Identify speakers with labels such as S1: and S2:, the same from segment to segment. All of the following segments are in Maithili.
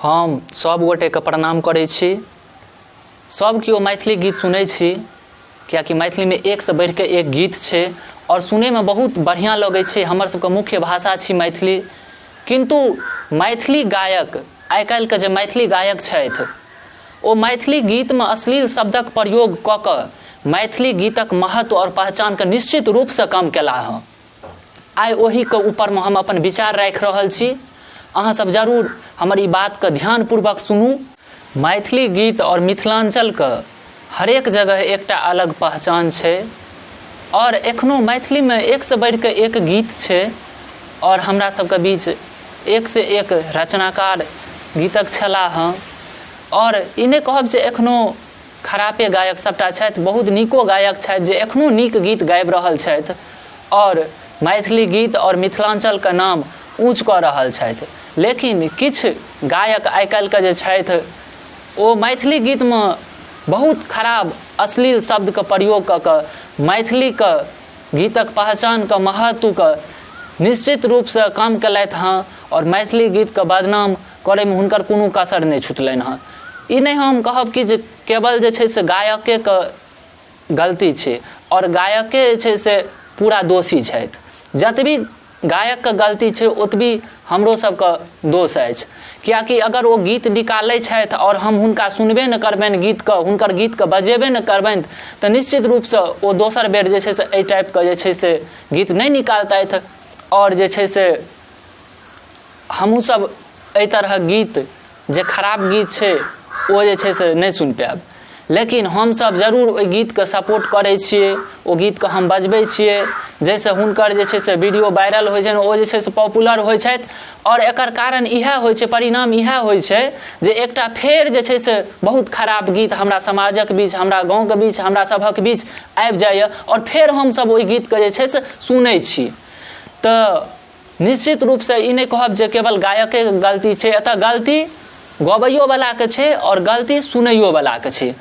S1: हम सब गोटेके प्रणाम करै छी। सब केओ मैथिली गीत सुनै छी, कियाकि मैथिलीमे एकसँ बढ़िकऽ एक गीत छै आओर सुनैमे बहुत बढ़िआँ लगै छै। हमर सबके मुख्य भाषा छी मैथिली। किन्तु मैथिली गायक आइ काल्हिके जे मैथिली गायक छथि ओ मैथिली गीतमे अश्लील शब्दक प्रयोग कऽ कऽ मैथिली गीतक महत्व आओर पहचानके निश्चित रूपसँ कम केलाह हँ। आइ ओहीके ऊपरमे हम अपन विचार राखि रहल छी। अहाँसभ जरूर हमर ई बातके ध्यानपूर्वक सुनू। मैथिली गीत आओर मिथिलाञ्चलके हरेक जगह एकटा अलग पहचान छै आओर एखनो मैथिलीमे एकसँ बढ़िकऽ एक गीत छै आओर हमरा सबके बीच एकसँ एक रचनाकार गीतक छलाह हँ। आओर ई नहि कहब जे एखनो खरापे गायक सभटा छथि, बहुत नीको गायक छथि जे एखनो नीक गीत गाबि रहल छथि आओर मैथिली गीत आओर मिथिलाञ्चलके नाम ऊँच कऽ रहल छथि। लेकिन किछु गायक आइ काल्हिके जे छथि ओ मैथिली गीतमे बहुत खराब अश्लील शब्दके प्रयोग कऽ कऽ मैथिलीके गीतक पहचानके महत्वके निश्चित रूपसँ कम केलथि हँ आओर मैथिली गीतके बदनाम करैमे हुनकर कोनो कसर नहि छुटलनि हँ। ई नहि हम कहब कि जे केवल जे छै से गायकेके गलती छै आओर गायके जे छै से पूरा दोषी छथि। जतबी गायकके गलती छै ओतबी हमरो सबके दोष अछि, किएकि अगर ओ गीत निकालै छथि आओर हम हुनका सुनबे नहि करबनि गीतके, हुनकर गीतके बजेबे नहि करबनि तऽ निश्चित रूपसँ ओ दोसर बेर जे छै से एहि टाइपके जे छै से गीत नहि निकालतथि आओर जे छै से हमहूँसभ एहि तरहक गीत जे खराब गीत छै ओ जे छै से नहि सुनि पायब। लेकिन हमसभ जरूर ओहि गीतके सपोर्ट करै छियै, ओ गीतके हम बजबै छियै, जाहिसँ हुनकर जे छै से वीडियो वायरल होइ छनि, ओ जे छै से पॉपुलर होइ छथि। आओर एकर कारण इएह होइ छै, परिणाम इएह होइ छै जे एकटा फेर जे छै से बहुत खराब गीत हमरा समाजक बीच, हमरा गाँवके बीच, हमरा सभक बीच आबि जाइए आओर फेर हमसभ ओहि गीतके जे छै से सुनै छी। तऽ निश्चित रूपसँ ई नहि कहब जे केवल गायकेके गलती छै, एतऽ गलती गबैयोवलाके छै आओर गलती सुनैयोवलाके छै।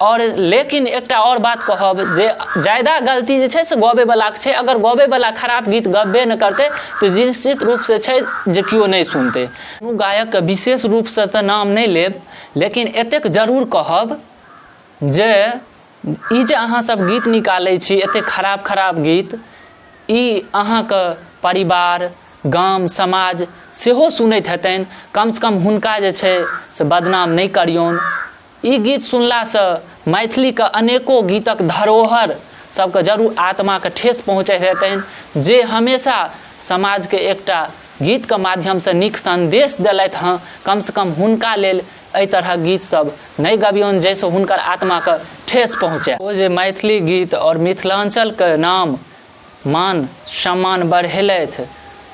S1: आओर लेकिन एकटा आओर बात कहब जे ज्यादा गलती जे छै से गबैवलाके छै। अगर गबैवला खराब गीत गबबे नहि करतै तऽ निश्चित रूपसँ छै जे केओ नहि सुनतै। कोनो गायकके विशेष रूपसँ तऽ नाम नहि लेब, लेकिन एतेक जरूर कहब जे ई जे अहाँसभ गीत निकालै छी एतेक खराब खराब गीत, ई अहाँके परिवार, गाम, समाज सेहो सुनैत हेतनि। कमसँ कम हुनका जे छै से बदनाम नहि करियौन। ई गीत सुनलासँ मैथिलीके अनेको गीतक धरोहर सबके जरूर आत्माके ठेस पहुँचैत हेतनि, जे हमेशा समाजके एकटा गीतके माध्यमसँ नीक सन्देश देलथि हँ। कमसँ कम हुनका लेल एहि तरहक गीत सब नहि गबियौन जाहिसँ हुनकर आत्माके ठेस पहुँचै। ओ जे मैथिली गीत आओर मिथिलाञ्चलके नाम मान सम्मान बढ़ेलथि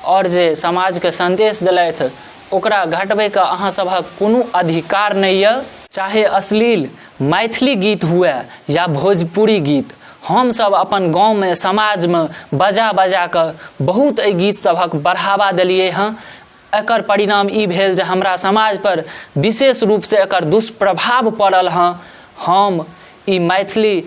S1: आओर जे समाजके सन्देश देलथि ओकरा घटबैके अहाँ सभक कोनो अधिकार नहि यऽ। चाहे अश्लील मैथिली गीत हुए या भोजपुरी गीत, हमसभ अपन गाँवमे समाजमे बजा बजा कऽ बहुत एहि गीत सभक बढ़ावा देलियै हँ। एकर परिणाम ई भेल जे हमरा समाजपर विशेष रूपसँ एकर दुष्प्रभाव पड़ल हँ। हम ई मैथिली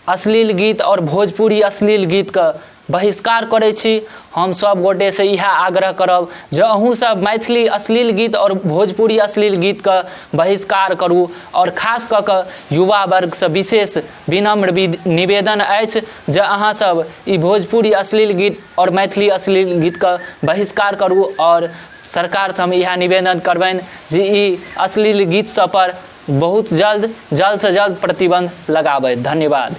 S1: अश्लील गीत आओर भोजपुरी अश्लील गीतके बहिष्कार करै छी। हम सभ गोटेसँ इएह आग्रह करब जे अहूँसभ मैथिली अश्लील गीत आओर भोजपुरी अश्लील गीतके बहिष्कार करू। आओर खास कऽ कऽ युवा वर्गसँ विशेष विनम्र निवेदन अछि जे अहाँसभ ई भोजपुरी अश्लील गीत आओर मैथिली अश्लील गीतके बहिष्कार करू। आओर सरकारसँ हम इएह निवेदन करबनि जे ई अश्लील गीत सबपर बहुत जल्द जल्दसँ जल्द प्रतिबन्ध लगाबथि। धन्यवाद।